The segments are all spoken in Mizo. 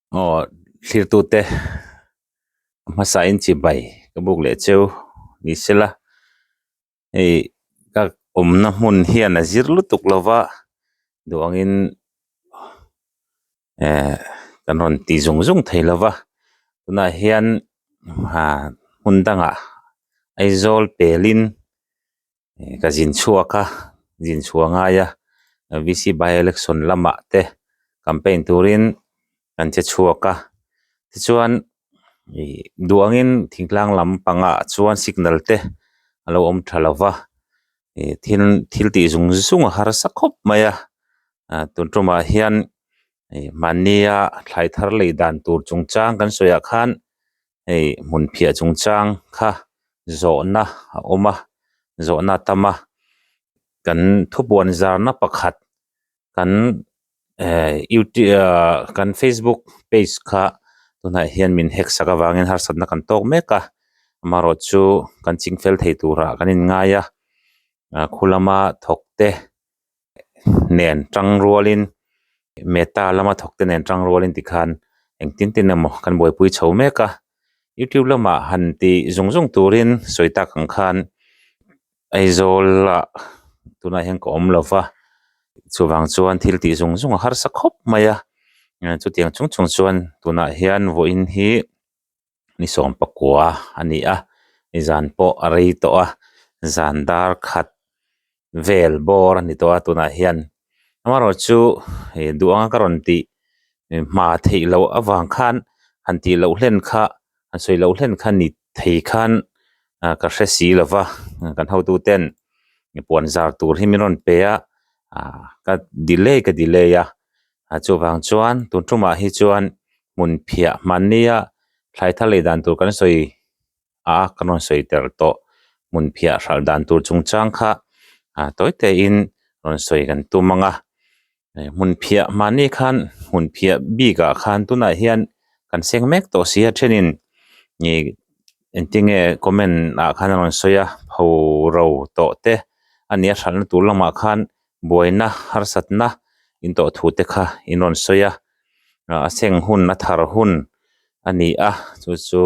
Aw thlirtute hmasa in chibai ka buk leh cheu ni sela hei ka awmna hmun hian a zir lutuk lova duh angin eh kan rawn ti zung zung thei lova tunah hian ah hmun dangah Aizawl pelin. Ka zin chhuak a zin chhuah ngai a V C by election lamah te campaign turin kan che chhuak a tichuan ih duh angin thingtlang lam pangah chuan signal te a lo awm tha lo va ih thil thil tih zung zung a harsa khawp mai a ah tun tumah hian ih mahnia thlai thar lei dan tur chungchang kan sawi ah khan hei hmun phiah chungchang kha zawhna a awm a zawhna a tam a kan thupuan zarna pakhat kan eh ah kan facebook page kha tunah hian min hack sak avangin harsatna kan tawk mek a amaherawh chu kan chingfel thei turah kan inngai a ah khu lama thawk te. nen tang rualin meta lama thawk te nen tang rualin tikhan engtin tin emaw kan buaipui chho mek a youtube lamah han tih zung zung turin sawi tak ang khan Aizawl ah tunah hian ka awm lo va chuvang chuan thil tih zung zung a harsa khawp mai a chutiang chung chung chuan tunah hian vawiin hi ni sawm pakua a ni a nizan pawh a rei tawh a zan dar khat vel bawr a ni tawh a tunah hian amaherawh chu ih duh anga ka rawn tih hma theih loh avang khan han tih loh hlen kha han sawi loh hlen kha ni thei khan ah ka hre si lo va kan hotu ten puan zar tur hi min rawn pe a ah ka delay ka delay a ah chuvang chuan tun tumah hi chuan hmun phiah hmannia thlai thar lei dan tur kan sawi a kan rawn sawi tel tawh hmun phiah hralh dan tur chungchang kha ah tawi tein rawn sawi kan tum ang a hmun phiah mahni khan hmun phiah bik ah khan tunah hian kan seng mek tawh si a thenin ih engtinge comment ah khan a rawn sawi a pho ro tawh te a nia hralhna tur lamah khan buaina harsatna in tawh thu te kha in rawn sawi a a seng hun a thar hun a ni a chu chu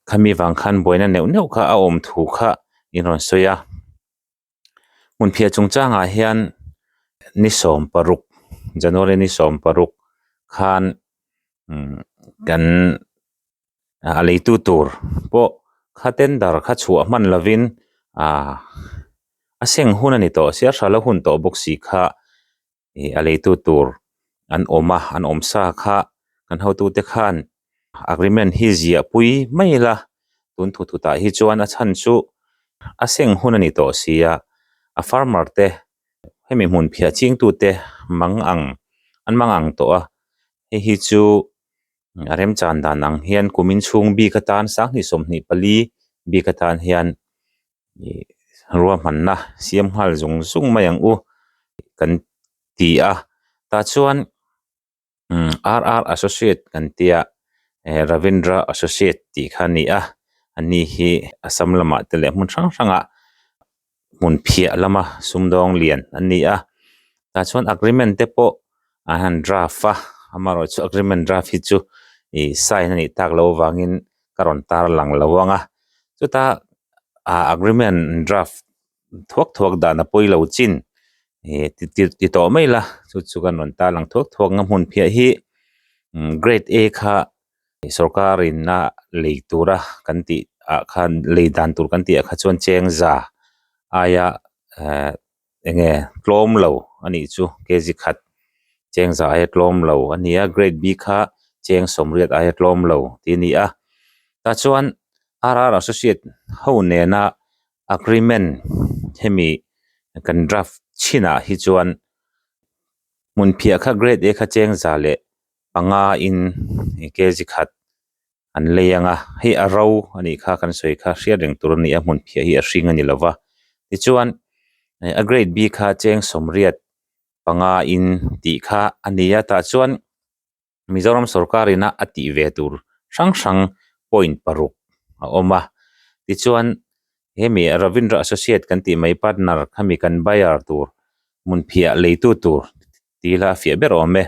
khami vang khan buaina neuh neuh kha a awm thu kha in rawn sawi a hmun phiah chungchangah hian ni sawm paruk January ni sawm paruk khan umm kan a leitu tur pawh kha tender kha chhuah hman lovin ah a seng hun a ni tawh sia hral a hun tawh bawk si kha ih a leitu tur an awm a an awm sa kha kan hotute khan agreement hi ziah pui mai ila tun thu thutah hi chuan a chhan chu a seng hun a ni tawh sia a farmer te hemi hmun phiah chingtute mang ang an mang ang tawh a hei hi chu. A remchan dan ang hian kumin chhung bik atan sanghnih 24 bik atan hian ih ruahmanna siam nghal zung zung mai ang u kan ti a tah chuan umm R R associate kan tia eh Ravindra associate tih kha a ni a ani hi Assam lamah te leh hmun hrang hrangah hmun phiah lama sumdawng lian an ni a tah chuan agreement te pawh an han draft a amaherawh chu agreement draft hi chu ih sign a nih tak loh avangin ka rawn tar lang lo ang a chuta ah agreement draft thuak thuak dan a pawi lo chin ih ti ti ti tawh mai la chu chu kan rawn tar lang thuak thuak ang a hmun phiah hi grade A kha Sorkar in a lei tura kan tih ah khan lei dan tur kan tih ah kha chuan cheng za aia eh eng nge tlawm lo a nih chu kg khat cheng za aia tlawm lo a ni a grade B kha cheng sawmriat aia tlawm lo tih a ni a tah chuan R R associate ho nena agreement hemi kan draft chinah hi chuan hmun phiah kha grade A kha cheng za leh panga in kg khat an lei ang a hei a ro a nih kha kan sawi kha hriat reng tur a ni a hmun phiah hi a hring a ni lo va tichuan a grade B kha cheng sawmriat panga in tih kha a ni a tah chuan Mizoram sorkar ina a tih ve tur hrang hrang point paruk a awm a tichuan hemi Ravindra Associate kan tih mai partner khami kan buyer tur hmun phiah leitu tur. Tih la a fiah ber awm e.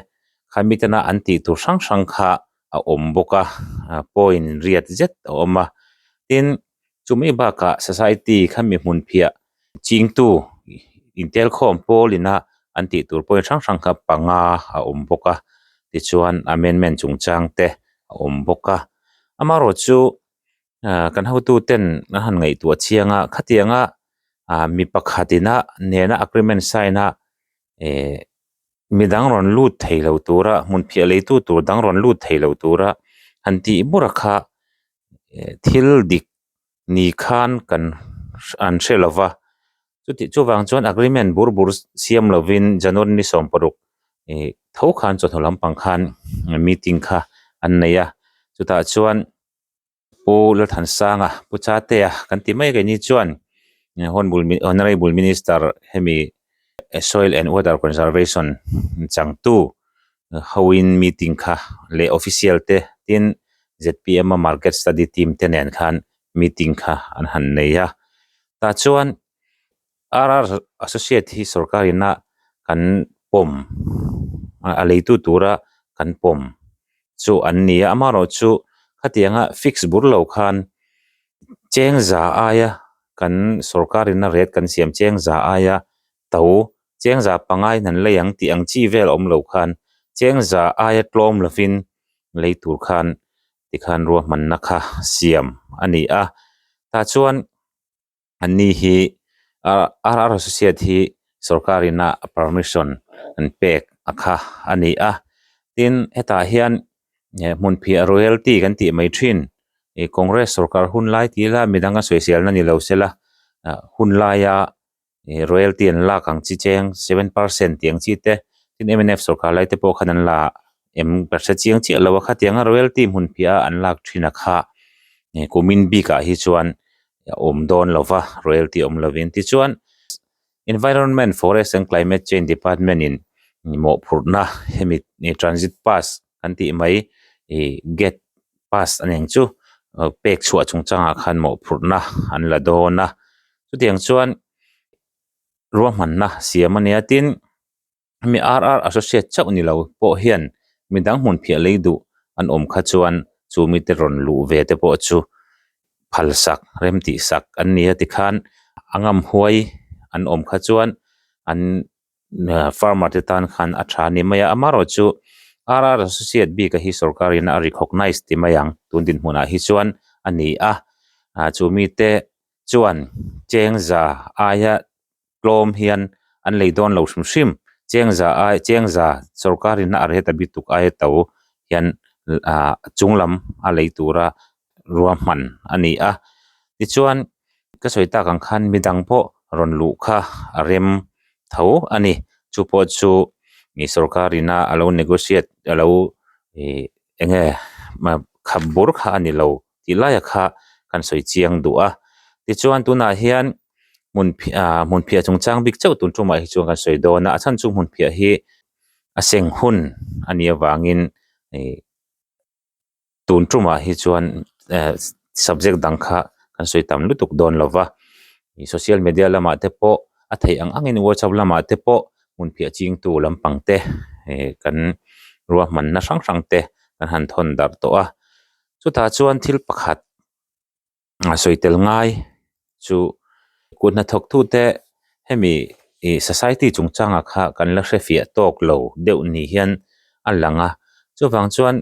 Khami tena an tih tur hrang hrang kha a awm bawk a point riat zet a awm a tin chumi bakah society khami hmun phiah chingtu intelkhawm pawl ina an tih tur point hrang hrang kha panga a awm bawk a tichuan amendment chungchang te a awm bawk a amaherawhchu ah kan hotu ten an han ngaihtuah chiang a khatianga ah mi pakhat ina nena agreement sign a eh midang rawn lut thei lo tura hmun phiah leitu tur dang rawn lut thei lo tura han tih bur a kha eh thil dik ni khan kan an hre lo va chutih chuvang chuan agreement bur bur siam lovin January ni 16 ih tho khan chawhnu lampang khan meeting kha an nei a chutah chuan. Pu Lalthansanga Pu Chatea kan ti mai keini chuan Honourable Minister hemi Soil and Water Conservation changtu hoin meeting kha leh official te tin zpm a market study team te nen khan meeting kha an han nei a tah chuan R R associate hi sorkar ina kan pawm a leitu tura kan pawm chu an ni a amaherawhchu khatianga fix bur lo khan cheng za aia kan sorkar ina rate kan siam cheng za aia to cheng za pangai in an lei ang tih ang chi vel awm lo khan cheng za aia tlawm lovin lei tur khan tikhan ruahmanna kha siam a ni a tah chuan. An ni hi RR associate hi sorkar ina permission an pek a kha a ni a tin hetah hian hmun phiah royalty kan tih mai thin ih congress sorkar hun lai tih ila midang a sawisel na ni lo sela hun laia ih royalty an lak ang chi cheng 7% tih ang chi te tin mnf sorkar lai te pawh khan an la em ka hre chiang chiah lo a khatianga royalty hmun phiah a an lak thin a kha kumin bikah hi chuan a awm dawn lo va royalty awm lovin tichuan environment forest and climate change department in mawhphurhna hemi transit pass kan tih mai ih gate pass a eng chu pek chhuah chungchangah khan mawhphurhna an la dawn a chutiang chuan ruahmanna siam a nia tin. Hemi RR associate chauh ni lo pawh hian midang hmun phiah lei duh an awm kha chuan chu mite rawn luh ve te pawh chu phal sak rem tih sak an ni a tikhan a ngam huai an awm kha chuan an farmer te tan khan a tha a ni mai a amaherawhchu RR associate bik a hi sorkar in a recognize ti mai ang tun dinhmunah hi chuan a ni a chu mite chuan cheng za aia tlawm hian an lei dawn lo hrim hrim cheng za ai cheng za sorkar in a rate a bi tuk aia to hian ah chung lam a lei tura ruahman a ni a tichuan ka sawi tak ang khan midang pawh rawn luh kha a rem tho a ni chu pawh chu ih sorkar ina a lo negotiate a lo ih eng nge khap bur kha a ni lo tih laia kha kan sawi chiang duh a tichuan tunah hian hmun ah hmun phiah chungchang bik chauh tun tumah hi chuan kan sawi dawn a a chhan chu hmun phiah hi a seng hun a nih avangin ih tun tumah hi chuan eh subject dang kha kan sawi tam lutuk dawn lo va ih social media lamah te pawh a theih ang angin whatsapp lamah te pawh hmun phiah chingtu lampang te ih kan ruahmanna hrang hrang te kan han thawn darh tawh a chutah chuan thil pakhat a sawi tel ngai chu kut hnathawk tu te hemi ih society chungchangah kha kan la hre fiah tawk lo deuh ni hian a lang a chuvang chuan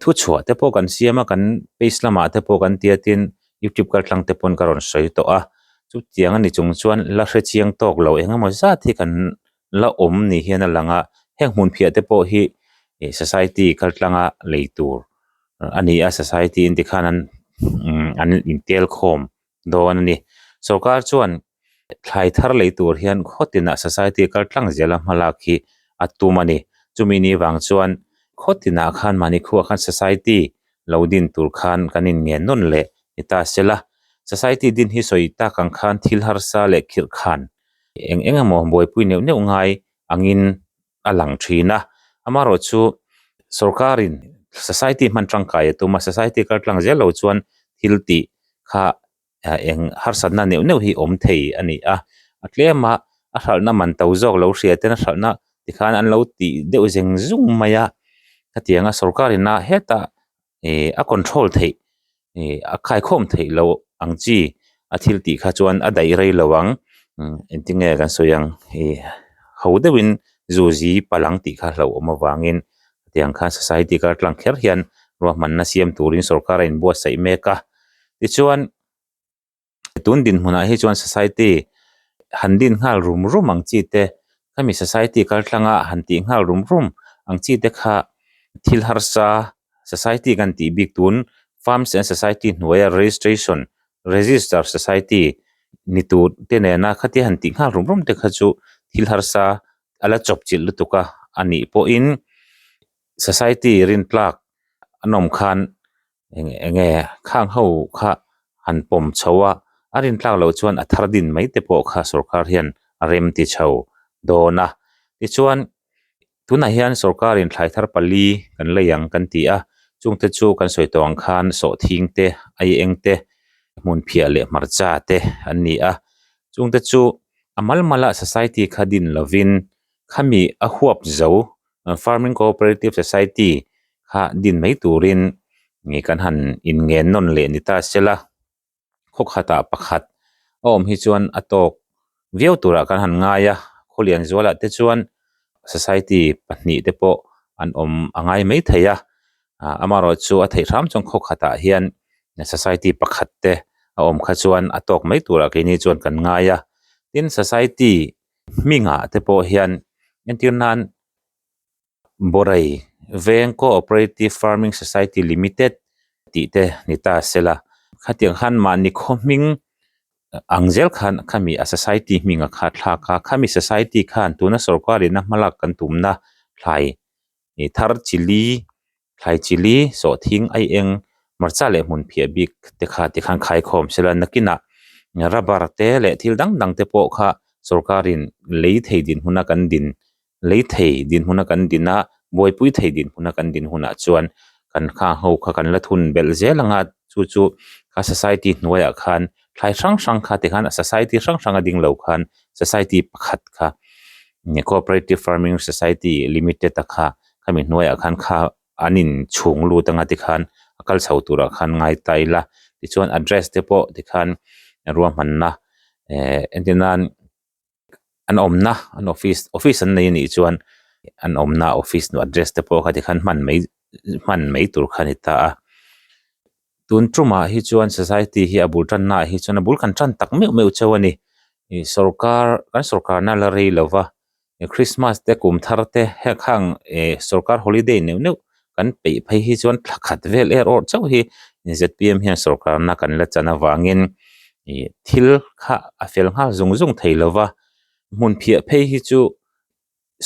thu chhuah te pawh kan siam a kan page lamah te pawh kan tia tin youtube kaltlang te pawn ka rawn sawi tawh a chutiang a ni chung chuan la hre chiang tawk lo eng emaw zat hi kan la awm ni hian a lang a heng hmun phiah te pawh hi ih society kaltlanga lei tur a ni a society in tikhan an an intel khawm dawn a ni sorkar chuan thlai thar lei tur hian khaw tinah society kal tlang zela hmalak hi a tum a ni chumi ni vang chuan khaw tinah khan mahni khuaah khan society lo din tur khan kan inngen nawn leh ni ta sela society din hi sawi tak ang khan thil harsa leh khirh khan eng eng emaw buaipui neuh neuh ngai angin a lang thin a amaherawhchu sorkarin society hman tangkai a tum a society kal tlang zel lo chuan thil tih kha eng harsatna neuh neuh hi awm thei a ni a a tlem a a hralhna man to zawk lo hria ten a hralhna. Tikhan an lo tih deuh zeng zung mai a, khatianga sorkar ina hetah ih a control theih ih a khaikhawm theih loh ang chi a thil tih kha chuan a daih rei lo ang engtin nge kan sawi ang ih ho deuhin zu zi palh ang tih kha hlauhawm avangin tiang khan society kal tlang kher hian ruahmanna siam turin sorkar a inbuatsaih mek a tichuan. Tun dinhmunah hi chuan society han din nghal rum rum ang chi te khami society kal tlanga han tih nghal rum rum ang chi te kha thil harsa society kan tih bik tun farms and society hnuaia registration register society ni tur te nena khatia han tih nghal rum rum te kha chu thil harsa a la chawp chilh lutuk a anih pawhin society rintlak an awm khan. Eng enge khang ho kha han pawm chho a a rintlak loh chuan a thar din mai te pawh kha sorkar hian a rem ti chho dawn a tichuan tunah hian sorkarin thlai thar pali kan lei ang kan ti a chungte chu kan sawi tawh ang khan sawhthing te aieng te hmun phiah leh hmarcha te an ni a chungte chu a mal mala society kha din lovin khami a huap zo Farming Cooperative Society kha din mai turin nge kan han inngen nawn leh ni ta sela khaw khatah pakhat a awm hi chuan a tawk viau turah kan han ngai a khawlian zualah te chuan society pahnih te pawh an awm a ngai mai thei a ah amaherawh chu a theih hram chuan khaw khatah hian society pakhat te a awm kha chuan a tawk mai turah keini chuan kan ngai a tin society hmingah te pawh hian entir nan Borai Veng Cooperative Farming Society Limited tih te ni ta sela khatiang khan mahni khaw hming ang zel khan khami a society hming a kha thlak a khami society khan tuna sorkar in a hmalak kan tumna thlai ih thar chili thlai chili sawhthing aieng hmarcha leh hmun phiah bik te kha tikhan khaikhawm sela nakinah rubber te leh thil dang dang te pawh kha sorkarin lei thei dinhmuna kan din lei thei dinhmuna kan din a buaipui thei dinhmuna kan din hunah chuan kan kha ho kha kan la thun belh zel ang a chu chu kha society hnuaiah khan thlai hrang hrang kha tikhan society hrang hrang a ding lo khan society pakhat kha cooperative farming society limited a kha khami hnuaiah khan kha an in chhung lut anga tikhan a kal chho turah khan ngai ta ila tichuan address te pawh tikhan ruahmanna eh entir nan an awmna an office office an nei anih chuan an awmna office address te pawh kha tikhan hman mai hman mai tur kha a ni ta a. Tun tumah hi chuan society hi a bul tanna ah hi chuan a bul kan tan tak meuh meuh chauh a ni ih sorkar kan sorkarna la rei lo va Christmas te kum thar te heng khang eh sorkar holiday neuh neuh kan peih phei hi chuan thla khat vel er awrh chauh hi zpm hian sorkarna kan la chan avangin ih thil kha a fel nghal zung zung thei lo va hmun phiah phei hi chu.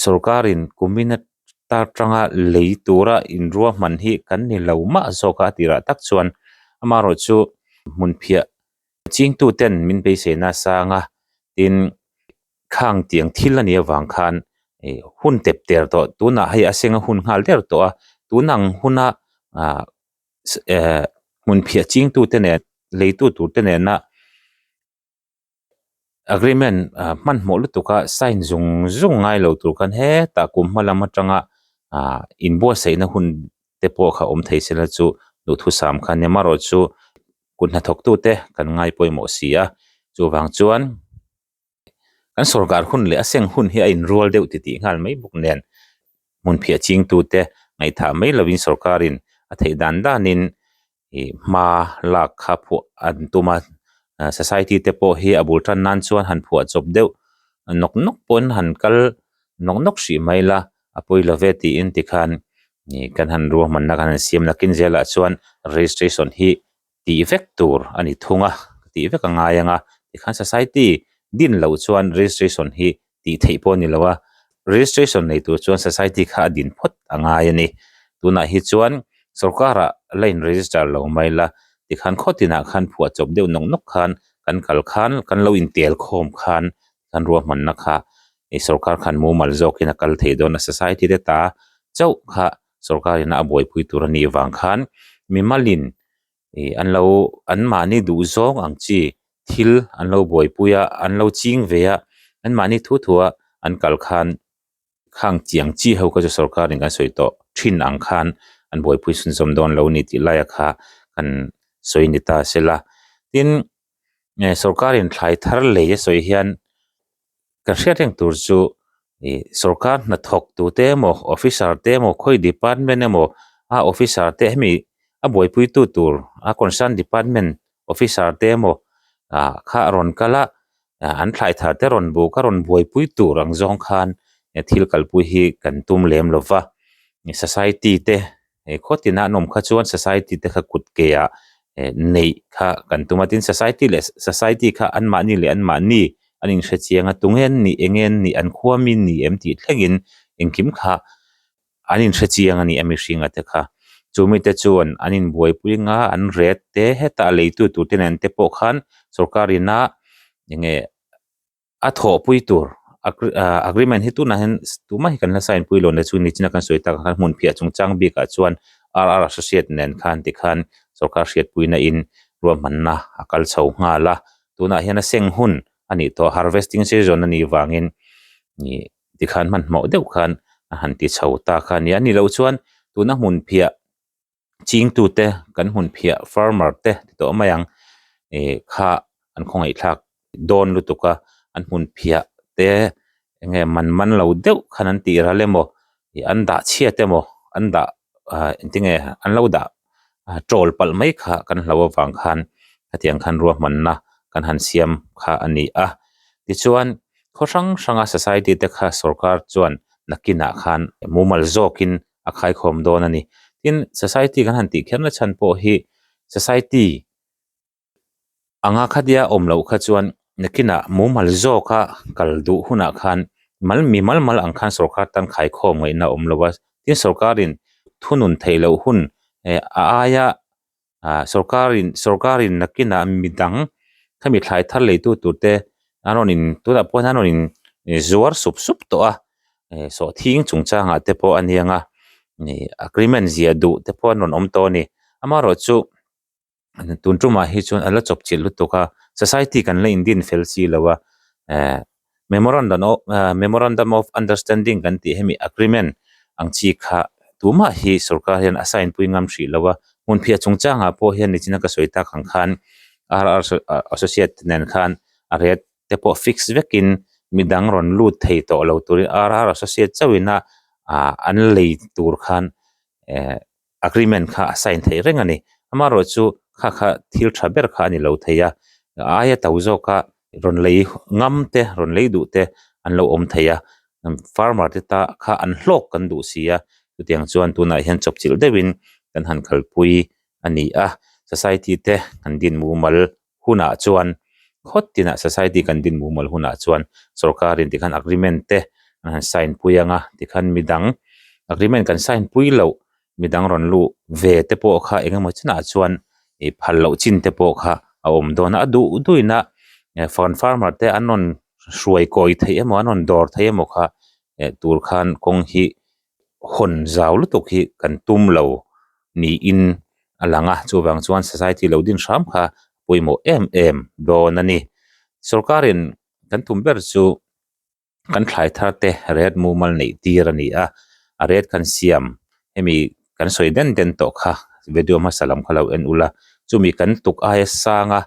Sorkarin kumin ata tanga lei tura inruahman hi kan ni lo mah zawk a a tirah tak chuan amaherawh chu hmun phiah chingtuten min beisei nasa ang a tin khang tiang thil a nih avang khan ih hun tep ter tawh tunah hei a seng a hun nghal der tawh a tun ang huna ah eh hmun phiah chingtute nen leitu turte nena. Agreement ah hmanhmawh lutuk a sign zung zung ngai lo tur khan hetah kum hma lam atanga ah inbuatsaihna hun te pawh kha awm thei sela chu duhthusam kha nia marawh chu kut hnathawk tute kan ngai pawimawh si a chuvang chuan kan sorkar hun leh a seng hun hi a inrual deuh titih nghal mai bawk nen hmun phiah chingtute ngaihthah mai lovin sorkarin a theih dan danin ih hma lak kha phuah an tum a society te pawh hi a bul tan nan chuan han phuah chawp deuh nawk nawk pawn han kal nawk nawk hrih mai la a pawi lo ve tiin tikhan ih kan han ruahmanna kan han siam nakin zelah chuan registration hi tih vek tur a ni thung a tih vek a ngai ang a tikhan society din loh chuan registration hi tih theih pawh a ni lo a registration nei tur chuan society kha a din phawt a ngai a ni tunah hi chuan sorkarah la in register lo mai la tikhan khaw tinah khan phuah chawp deuh nawk nawk khan kan kal khan kan lo intel khawm khan kan ruahmanna kha ih sorkar khan mumal zawkin a kal thei dawn a society te ta chauh kha sorkarin a buaipui tur a nih vang khan mimalin ih an lo an mahni duh zawng ang chi thil an lo buaipui a an lo ching ve a an mahni thu thu a an kal khan Khang chiang chi ho kha chu sorkar in kan sawi tawh thin ang khan an buaipui chhunzawm dawn lo ni tih laia kha kan sawi ni ta se la. Tin, sorkar in thlai thar lei a sawi hian kan hriat reng tur chu ih sorkar hnathawk tute emaw officer te emaw khawi department emaw a officer te hemi a buaipui tu tur a concern department officer te emaw ah kha a rawn kal a an thlai thar te rawn buk a rawn buaipui tur ang zawng khan thil kalpui hi kan tum lem lo va society te he khaw tina an awm kha chuan society te kha kut ke ah neih kha kan tum a tin society leh society kha anmahni leh anmahni an inhre chiang a tunge an nih enge an nih an khua mi ni em tih thlengin engkim kha an inhre chiang a ni a mihringa te kha chumi te chuan an inbuaipui anga an ret te hetah leitu tur te nen te pawh khan sorkar ina enge a thawhpui tur agreement hi tunah hian tumah hi kan la sign pui lo na chu nichina kan sawi tak ang khan hmun phiah chungchang bikah chuan RR associate nen khan tikhan sorkar hriatpuina in ruahmanna a kal chho nghal a tunah hian a seng hun a nih tawh harvesting season a nih vangin ih tikhan hmanhmawh deuh khan a han ti chho ta kha a ni a nih loh chuan tuna hmun phiah chingtute kan hmun phiah farmer te ti tawh mai ang ih kha an khawngaihthlak dawn lutuk a an hmun phiah te eng nge man man lo deuh khan an tih ral emaw ih an dah chhiat emaw an dah ah engtinge an lo dah tawl palh mai kha kan hlo avang khan hetiang khan ruahmanna kan han siam kha a ni a tichuan khaw hrang hranga society te kha sorkar chuan nakinah khan mumal zawkin a khaikhawm dawn a ni. Tin, society kan han tih kher na chhan pawh hi society anga khatia awm loh kha chuan nakinah mumal zawka kal duh hunah khan mal mi mal mal ang khan sorkar tan khaikhawm ngaihna a awm lo a. Tin, sorkarin thunun theih loh hun eh a aia ah sorkarin sorkarin nakinah midang khami thlai thar leitu tur te an rawn in tunah pawh hian an rawn in zuar sup sup tawh a eh sawhthing chungchangah te pawh a niang a ih agreement ziah duh te pawh an rawn awm tawh a ni amaherawh chu tun tumah hi chuan a la chawp chilh lutuk a society kan la indin fel si lo a eh memorandum of memorandum of understanding kan tih hemi agreement ang chi kha tumah hi sorkar hian a sign pui ngam hrih lo a hmun phiah chungchangah pawh hian nichina ka sawi tak ang khan RR associate nen khan a rate te pawh fix vekin midang rawn lut thei tawh lo turin RR associate chauhin a ah an lei tur khan eh agreement kha a sign theih reng a ni amaherawh chu kha kha thil tha ber kha a ni lo thei a a aia to zawk a rawn lei ngam te rawn lei duh te an lo awm thei a farmer te ta kha an hlawk kan duh si a chutiang chuan tunah hian chawpchilh deuhin kan han kalpui a ni a society te kan din mumal hunah chuan khawt tinah society kan din mumal hunah chuan sorkarin tikhan agreement te an han sign pui ang a tikhan midang agreement kan sign pui loh midang rawn luh ve te pawh kha eng emaw chinah chuan ih phal loh chin te pawh kha a awm dawn a a duh duhin a farmer te an rawn hruai kawi theih emaw an rawn dawr theih emaw kha eh tur khan kawng hi hawn zau lutuk hi kan tum lo niin a lang a chuvang chuan society lo din hram kha pawimawh em em dawn a ni sorkarin kan tum ber chu kan thlai thar te ret mumal neih tir a ni a a ret kan siam hemi kan sawi den den tawh kha video hmasa lam kha lo en ula chumi kan tuk aia sang a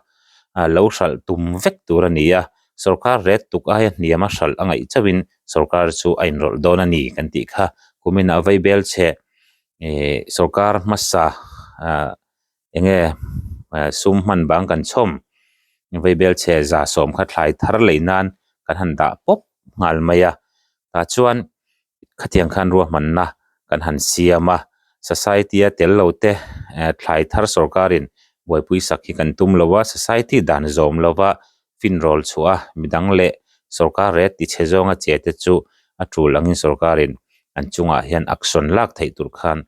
lo hralh tum vek tur a ni a sorkar ret tuk aia hniam a hralh a ngaih chauhin sorkar chu a inrawlh dawn a ni kan tih kha kumin ah vaibel chhe ih sorkar hmasa ah eng nge sum hman bang kan chhawm vaibel chhe za sawm kha thlai thar lei nan kan han dah pawp nghal mai a tah chuan khatiang khan ruahmanna kan han siam a society a tel lo te thlai thar sorkarin buaipui sak hi kan tum lo a society dan zawm lova finrawl chhuah a midang leh sorkar reh ti chhe zawnga che te chu a tul angin sorkarin an chungah hian action lak theih tur khan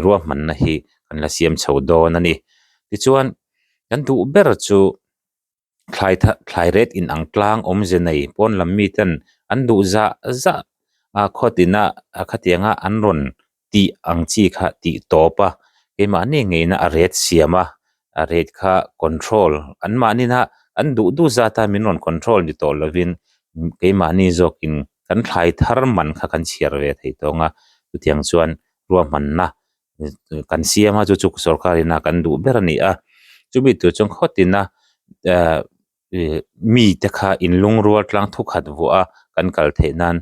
ruahmanna hi kan la siam chho dawn a ni tichuan kan duh ber chu thlai thlai ret in ang tlang awmze nei pawn lam mi ten an duh zah zah a khaw tina a khatianga an rawn tih ang chi kha tih tawp a keimahni ngeina a ret siam a a ret kha control anmahnina an duh duh zat a min rawn control ni tawh lovin keimahni zawkin. kan thlai thar man kha kan chhiar ve thei tawng a chutiang chuan ruahmanna kan siam a chu chu sorkar in a kan duh ber a ni a chumi tur chuan khaw tin a ehh mite kha inlungrual tlang thukhat vuah a kan kal theih nan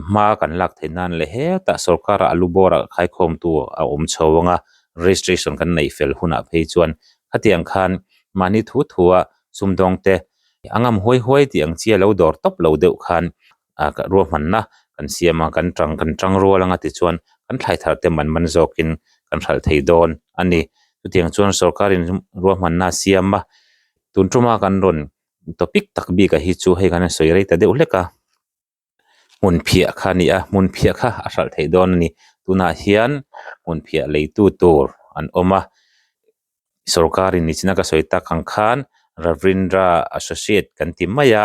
hma kan lak theih nan leh hetah sorkar ah a lu bawr ah khaikhawm tu a awm chho ang a registration kan neih fel hunah phei chuan khatiang khan mahni thu thu a sumdawng te a ngam huai huai tih ang chi a lo dawr tawp lo deuh khan ah ruahmanna kan siam a kan tang kan tang rual anga tichuan kan thlai thar te man man zawkin kan hralh thei dawn a ni chutiang chuan sorkar in ruahmanna a siam a tun tuma kan rawn topic tak bik ah hi chu hei kan sawi rei ta deuh hlek a hmun phiah kha a ni a hmun phiah kha a hralh theih dawn a ni tunah hian hmun phiah leitu tur an awm a sorkar in nichina ka sawi tak ang khan Ravindra Associate kan ti mai a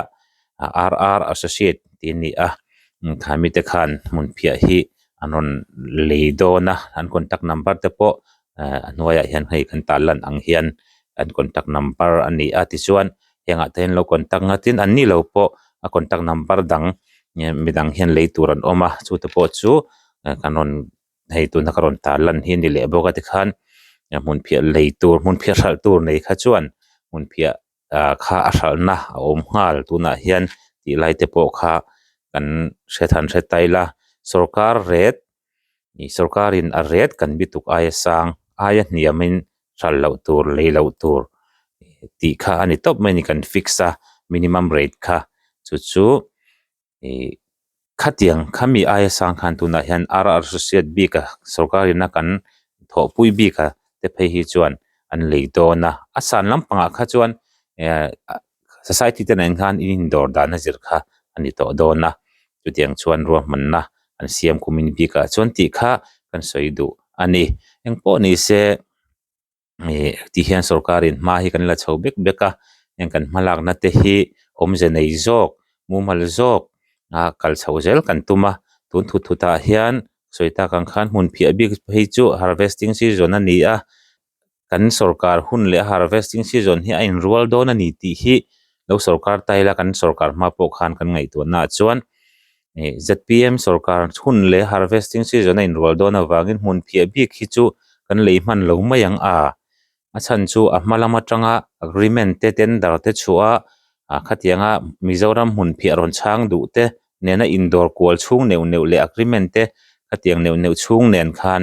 R R Associate tih a ni a khami te khan hmun phiah hi an rawn lei dawn a an contact number te pawh a hnuaiah hian hei kan tar lan ang hian an contact number a ni a tichuan hengah te hian lo contact nga tin an ni lo pawh a contact number dang midang hian lei tur an awm a chu te pawh chu kan rawn hei tuna ka rawn tar lan hi a ni leh bawk a tikhan hmun phiah lei tur hmun phiah hralh tur nei kha chuan hmun phiah ah kha a hralhna a awm nghal tunah hian tih lai te pawh kha kan hre than hre ta ila sawrkar ret ih sawrkar in a ret kan bituk aia sang aia hniam in hralh loh tur lei loh tur tih kha a ni tawp mai a ni kan fix a minimum rate kha chu chu ih khatiang khami aia sang khan tunah hian R R associate bik a sorkar in a kan thawhpui bik a te phei hi chuan an lei dawn a a san lampangah kha chuan eh society te nen khan in indawr dan a zir kha a ni tawh dawn a chutiang chuan ruahmanna an siam kumin bikah chuan tih kha kan sawi duh a ni engpawh ni se. Ih ti hian sorkar in hma hi kan la chho bek bek a heng kan hma lakna te hi awmze nei zawk mumal zawk a kal chho zel kan tum a tun thut thut ah hian sawi tak ang khan hmun phiah bik phei chu harvesting season a ni a kan sorkar hun leh harvesting season hi a inrual dawn a ni tih hi lo sorkar ta ila kan sorkar hma pawh khan kan ngaihtuah naah chuan ih Z P M sorkar hun leh harvesting season a inrual dawn avangin hmun phiah bik hi chu kan lei hman lo mai ang a a chhan chu a hma lam atanga agreement te tender te chhuah a ah khatianga Mizoram hmun phiah rawn chhang duh te nena indawr kual chhung neuh neuh leh agreement te khatiang neuh neuh chhung nen khan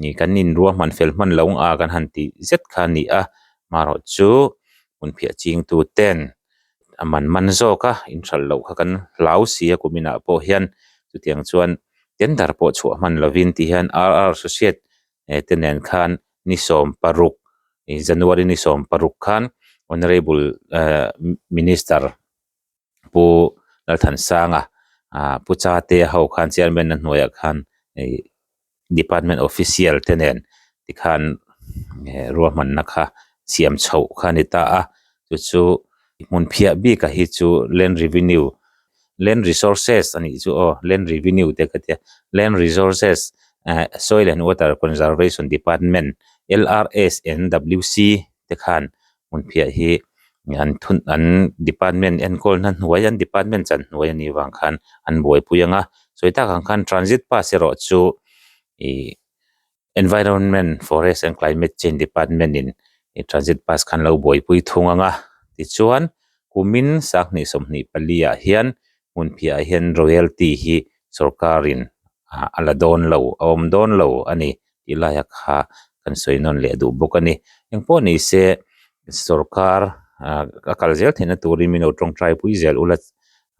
ih kan inruahman fel hman lo ang a kan han tih zet kha a ni a marawh chu hmun phiah ching tu ten a man man zawk a inhralh loh kha kan hlau si a kum inah pawh hian chutiang chuan tender pawh chhuah hman lovin ti hian R R associate te nen khan ni 16 ih January ni 16 khan honourable ehh minister pu Lalthansanga ah pu Chate ho khan chairman a hnuaiah khan ih department official te nen tikhan ruahmanna kha siam chhoh kha a ni ta a chu chu hmun phiah bik ah hi chu land revenue land resources a nih chu aw land revenue te ka tia land resources eh soil and water conservation department L R S N W C te khan hmun phiah hi an thun an department enkawl na hnuai an department chan hnuai a nih vang khan an buaipui ang a sawi tak ang khan transit pass erawh chu ih environment forest and climate change department in ih transit pass khan lo buaipui thung ang a tichuan kumin sanghnih 24 ah hian hmun phiah ah hian royalty hi sorkar in ah a la dawn lo a awm dawn lo a ni. Tih laia kha kan sawi nawn leh duh bawk a ni. Engpawh ni se sorkar ah a kal zel theihna turin min lo tawngtai pui zel ula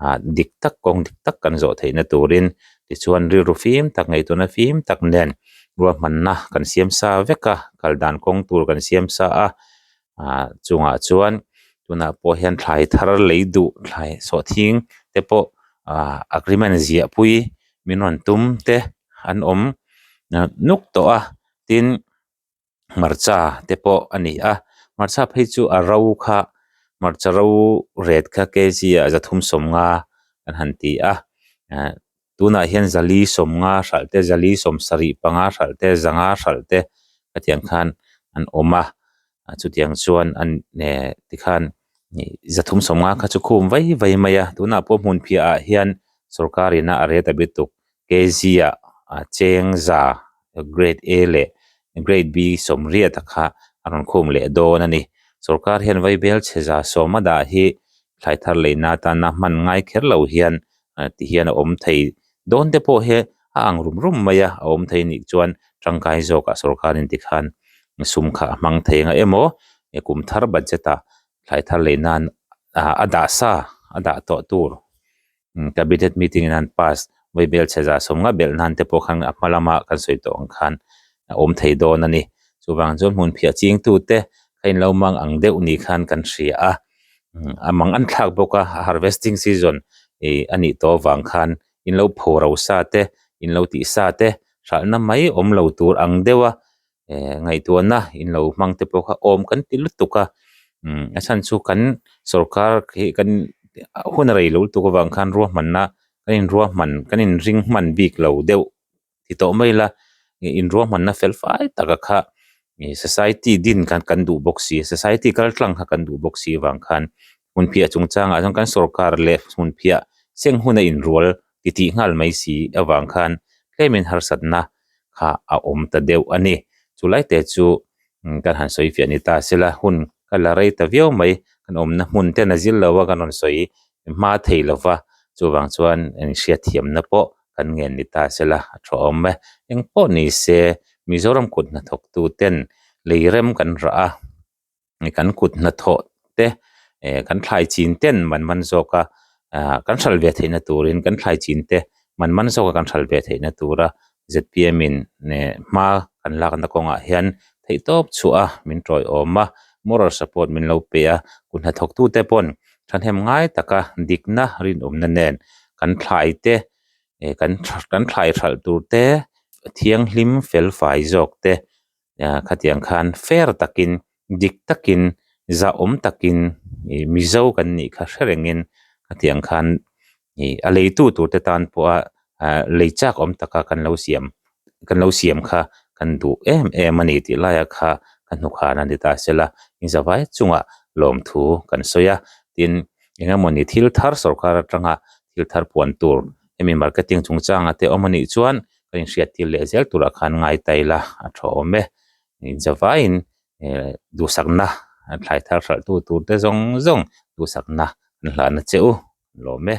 ah dik tak kawng dik tak kan zawh theihna turin tichuan rilru fim tak ngaihtuahna fim tak nen ruahmanna kan siam sa vek a kal dan kawng tur kan siam sa a ah chungah chuan tunah pawh hian thlai thar lei duh thlai sawhthing te pawh ah agreement ziah pui min rawn tum te an awm nuk tawh a tin hmarcha te pawh a ni a hmarcha phei chu a ro kha hmarcha ro ret kha kg ah 350 an han ti a ah tunah hian 450 hralh te 475 hralh te 500 hralh te khatiang khan an awm a chutiang chuan an eh tikhan 350 kha chu khum vai vai mai a tunah pawh hmun phiah ah hian. Sorkar ina a rate a bituk kg ah cheng za grade A leh grade B sawmriat a kha a rawn khum leh dawn a ni. Sorkar hian vaibel chhe za sawm a dah hi thlai thar leina atana hman ngai kher lo hian ti hian a awm thei dawn te pawh hi a ang rum rum mai a, a awm thei anih chuan tangkai zawkah sorkar in tikhan sum kha a hmang thei ang emaw kum thar budget ah thlai thar lei nan a dah sa a dah tawh tur cabinet meeting in an pass vaibel chhe zah sawm nga belh nan te pawh khan a hma lama kan sawi tawh ang khan a awm thei dawn a ni chuvang chuan hmun phiah ching tu te kha in lo mang ang deuh ni khan kan hria a a mang an thlak bawk a harvesting season ih a nih tawh avang khan in lo pho ro sa te in lo tih sa te hralhna mai awm lo tur ang deuh a eh ngaihtuahna in lo hmang te pawh kha awm kan ti lutuk a umm a chhan chu kan sawrkar hi kan hun a rei lo lutuk avang khan ruahmanna kan inruahman kan inring hman bik lo deuh ti tawh mai ila ih inruahmanna fel fai taka kha ih society din khan kan duh bawk si society kal tlang kha kan duh bawk si avang khan hmunphiah chungchangah chuan kan sawrkar leh hmunphiah seng hun a inrual ti tih nghal mai si avang khan tlemin harsatna kha a awm ta deuh a ni. Chulai te chu kan han sawi fiah ni ta sela hun ka la rei ta viau mai kan awmna hmun ten a zil lo a kan rawn sawi hma thei lo va chuvang chuan inhriatthiamna pawh kan ngen ni ta sela a tha awm e. Engpawh ni se Mizoram kut hnathawktu ten lei rem kan rah a. kan kut hnathawh te eh kan thlai chin ten man man zawk a ah kan hralh ve theihna turin kan thlai chin te man man zawk a kan hralh ve theihna tura zpm in eh hma kan lakna kawngah hian theihtawp chhuah a min tawiawm a moral support min lo pe a kut hnathawk tute pawn thahnem ngai taka dikna rinawmna nen kan thlai te eh kan kan thlai hralh tur te thianghlim fel fai zawk te. Khatiang khan fair takin dik takin zahawm takin ih mizo kan nih kha hre rengin khatiang khan ih a leitu tur te tan pawha ah lei chak awm taka kan lo siam kan lo siam kha kan duh em em a ni tih laia kha ka hnukhan a ni ta sela inzavai chungah lawmthu kan sawi a tin engemawni thil thar sawrkar atanga thil thar puan tur hemi marketing chungchangah te awm anih chuan ka inhriat tir leh zel turah khan ngai ta ila a tha awm e inzavaiin eh duhsakna thlai thar hralh tu tur te zawng zawng duhsakna an hlahna che u lawm e.